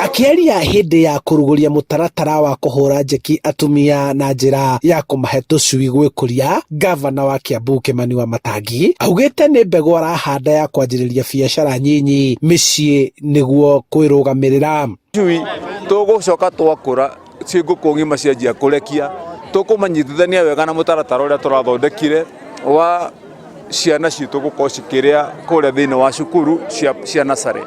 Akĩaria hĩndĩ ya kũrugũria mũtaratara wa kũhũra njeki atumia na njĩra ya kũmahe tũcui gwĩkũria, ngavana wa Kiambu Kimani Wamatangi augĩte nĩ mbegũ arahanda ya kwanjĩrĩria biacara nyinyi mĩciĩ nĩguo kwĩrũgamĩrĩra. Cui tũgũcoka twakũra ciĩ ngũkũ ng'ima cianjia kũrekia, tũkũmanyitithania wega na mũtaratara ũrĩa tũrathondekire wa ciana citũ gũkorwo cikĩrĩa kũrĩa thĩinĩ wa cukuru cia nursery.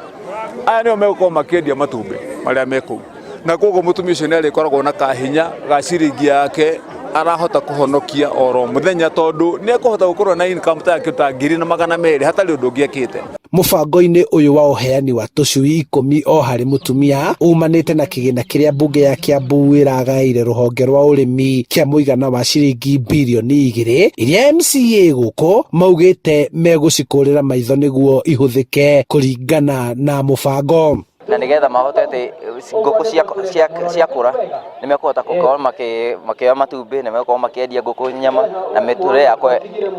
Aya nĩo megũkorwo makĩendia matumbĩ marĩa me kũu, na koguo mũtumia ũcio nĩ arĩkoragwo na kahinya ga ciringi yake arahota kũhonokia oro mũthenya, tondũ nĩ ekũhota gũkorwo na income ta ta 1,200 hatarĩ ũndũ ũngĩ ekĩte. Mũbango-inĩ ũyũ wa ũheani wa tũcui 10 o harĩ mũtumia umanĩte na kĩgĩna kĩrĩa mbunge ya Kiambu ĩragaĩire rũhonge rwa ũrĩmi kĩa mũigana wa ciringi birioni 2 iria MCA gũkũ maugĩte megũcikũrĩra maitho nĩguo ihũthĩke kũringana na mũbango. Na nĩgetha mahote atĩ ngũkũ ciakũra nĩ mekũhota gũkorwo makĩoya matumbĩ, nĩ megũkorwo makĩendia ngũkũ nyama na mĩtũrĩre yakwa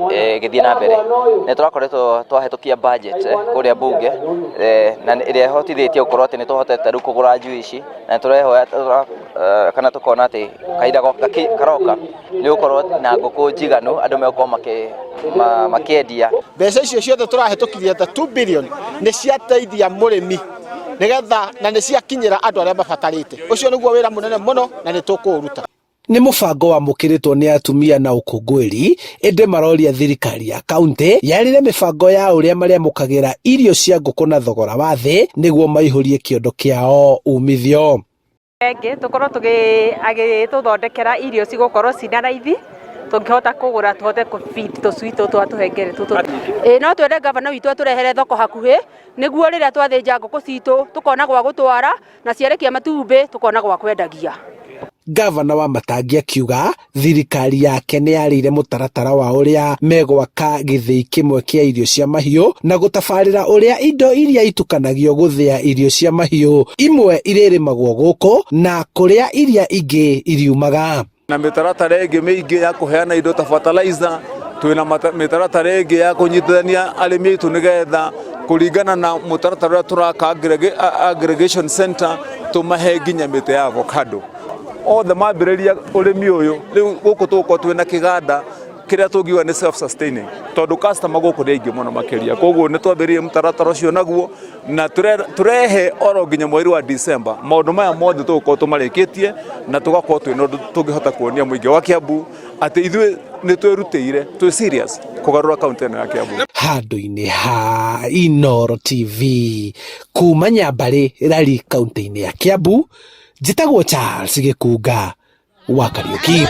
ĩgĩthiĩ na mbere. Nĩ tũrakoretwo twahĩtũkia budget kũrĩa bunge na ĩrĩa ĩhotithĩtie gũkorwo atĩ nĩ tũhotete rĩu kũgũra njui ici, na nĩ tũrehoya kana tũkona atĩ kahinda karoka nĩ gũkorwo na ngũkũ njiganu andũ megũkorwo makĩendia. Mbeca icio ciothe tũrahĩtũkirie ta 2 billion nĩ ciateithia mũrĩmi nĩgetha na nĩ ciakinyĩra andũ arĩa mabatarĩte. Ũcio nĩguo wĩra mũnene mũno na nĩ tũkũũruta. Nĩ mũbango wamũkĩrĩtwo nĩ atumia na ũkũngũĩri, ĩndĩ maroria thirikari ya kaunti yarĩre mĩbango ya ũrĩa marĩamũkagĩra irio cia ngũkũ na thogora wa thĩ nĩguo maihũrie kĩondo kĩao umithio. Ĩngĩ tũkorwo agĩtũthondekera irio cigũkorwo cina raithi tũngĩhota kũgũra, tũhote kũ feed tũcui tũtũ atũhengere tũtũ. Ĩĩ, no twende gavana witũ atũrehere thoko hakuhĩ nĩguo rĩrĩa twathĩnja ngũkũ citũ tũkona gwa gũtwara, na ciarekia matumbĩ tũkona gwa kwendagia. Gavana Wamatangi akiuga thirikari yake nĩ yarĩire mũtaratara wa ũrĩa megwaka gĩthĩi kĩmwe kĩa irio cia mahiũ na gũtabarĩra ũrĩa indo iria itukanagio gũthĩa irio cia mahiũ imwe irĩrĩmagwo gũkũ na kũrĩa iria ingĩ iriumaga. Na mĩtaratara ĩngĩ mĩingĩ ya kũheana indo ta fertilizer, twĩna mĩtaratara ĩngĩ ya kũnyitithania arĩmi aitũ nĩgetha kũringana na mũtaratara ũrĩa tũraka aggregation center, tũmahe nginya mĩtĩ ya avocado othe mambĩrĩria ũrĩmi ũyũ. Rĩu gũkũ tũgũkorwo twĩna kĩganda kĩrĩa tũngiuga nĩ self sustaining, tondũ customer gũkũ nĩ aingĩ mũno makĩria. Koguo nĩ twambĩrĩirie mũtaratara ũcio naguo na tũrehe oro nginya mweri wa December maũndũ maya mothe tũgũkorwo tũmarĩkĩtie, na tũgakorwo twĩna ũndũ tũngĩhota kuonia mũingĩ wa Kiambu atĩ ithuĩ nĩ twĩrutĩire, twĩ serious kũgarũra kaunti ĩno ya Kiambu. Handũ-inĩ ha Inooro TV kuma Nyambarĩ Rari kaunti-inĩ ya Kiambu, njĩtagwo Charles Gĩkunga wa Kariũki.